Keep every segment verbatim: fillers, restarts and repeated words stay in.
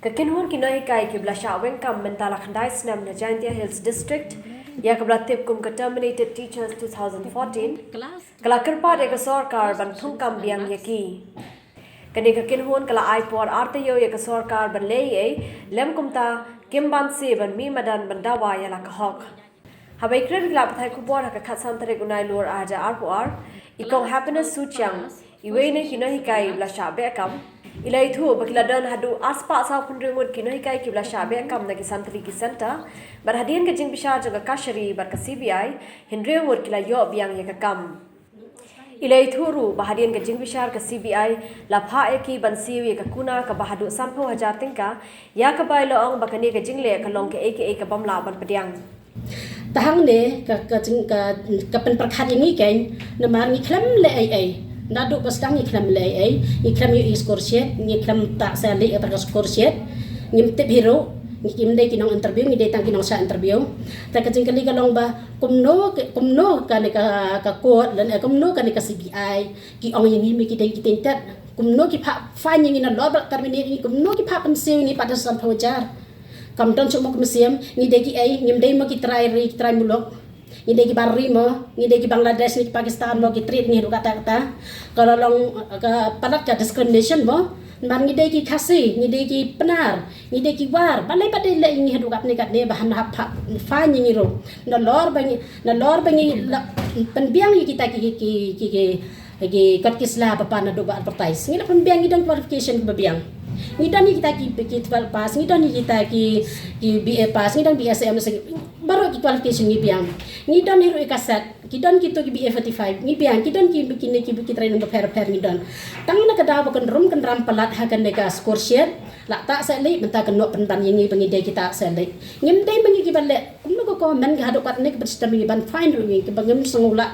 Ka kynhun ki nonghikai kiba la shah weng kam mynta la khyndai snem na Jaintia Hills District, ïa kaba la tip kum ka Terminated Teachers two thousand fourteen, ka la kyrpad ïa ka sorkar ban thungkam biang ïa ki. Kane ka kynhun ka la ai por ar taïew ïa ka sorkar ban leh ei ei, lem kumta kim banse ban mih madan ban dawa ïa la ka hok. Haba ïakren ki lad pathai khubor ha ka khatsan tarik u Nailur arhajar arphew ar, i Kong Happiness Suchiang, iwei na ki nonghikai ba la shah beh kam, i la ïathuh ba ki la don haduh arspah sawphew hynriew ngut ki nonghikai kiba la shah beh kam na ki san tylli ki centre, bad hadien ka jingbishar jong ka kashari bad ka C B I, hynriew ngut ki la ïoh biang ïa ka kam. I la ïathuh ruh ba hadien ka jingbishar ka C B I la phah ïa ki ban siew ïa ka kuna kaba haduh sanphew hajar tyngka, ïa kaba i la ong ba kane ka jingleh ka long kaei kaei ka bym lah ban pdiang. Tang hangne ka ka jing ka ka pynpyrkhat ïa ngi keiñ, namar ngi khlem leh ei ei. Naduh ba sdang ngi khlem leh ei ei, ngi khlem ïoh i scholarship, ngi khlem tah sha leh ïa ka scholarship. Ngim tip hi ruh, ngim dei ki nong interview, ngi dei tang ki nong shah interview. Te ka jingkylli ka long ba kumno kumno kane ka ka court lane kumno kane ka C B I ki ong ïa ngi me ki dei ki tyntet. Kumno ki phah fine ïa ngi nalor ba terminate ïa ngi, kumno ki phah pynsiew ïa ngi pat da sanphew hajar. Kam don shuh mo ka mynsiem, ngi dei ki ei, ngim dei mo ki trai ri ki trai muluk. Ngi dei ki bar ri mo, ngi dei ki Bangladesh ne ki Pakistan mo, ki treat ïa ngi haduh katta katta. Ka la long ka palat ka discrimination mo. Namar ngi dei ki Khasi, ngi dei ki Pnar, ngi dei ki War, balei pat dei leh ïa ngi haduh katne katne ba hap phah fine ïa ngi ruh. Nalor ba ngi nalor ba ngi la pynbiang ïa kita ki ki ki ki ki kot ki sla ba pan naduh ba advertise. Ngi la pynbiang, ngi don qualification ba biang. Ngi don ïa kita ki ki twelve pass, ngi don ïa kita ki ki B A pass, ngi don B S M, baroh ki qualification ngi biang. Ngi don hi ruh ïa ka set, ki don kito ki B A forty-five, ngi biang, ki don ki ki ne ki ki training bapher bapher ngi don. Tang na ka daw ba kan rum kan ram palat ha kane ka scholarship, la tah sha leh, mynta kan noh pynban ïa ngi ba ngi dei kita sha leh. Ngim dei ma ngi kiba leh, kumno ka government ka haduh katne ka ban stem ïa ngi ban fine ruh ïa ngi, kiba ngim sngewlah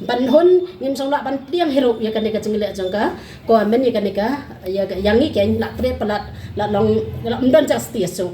ban hun, ngim sngewlah ban pdiang hi ruh ïa kane ka jingleh jong ka government ïa kane ka, ïa ïa ngi keiñ la treh palat, la long, la ym don justice shuh.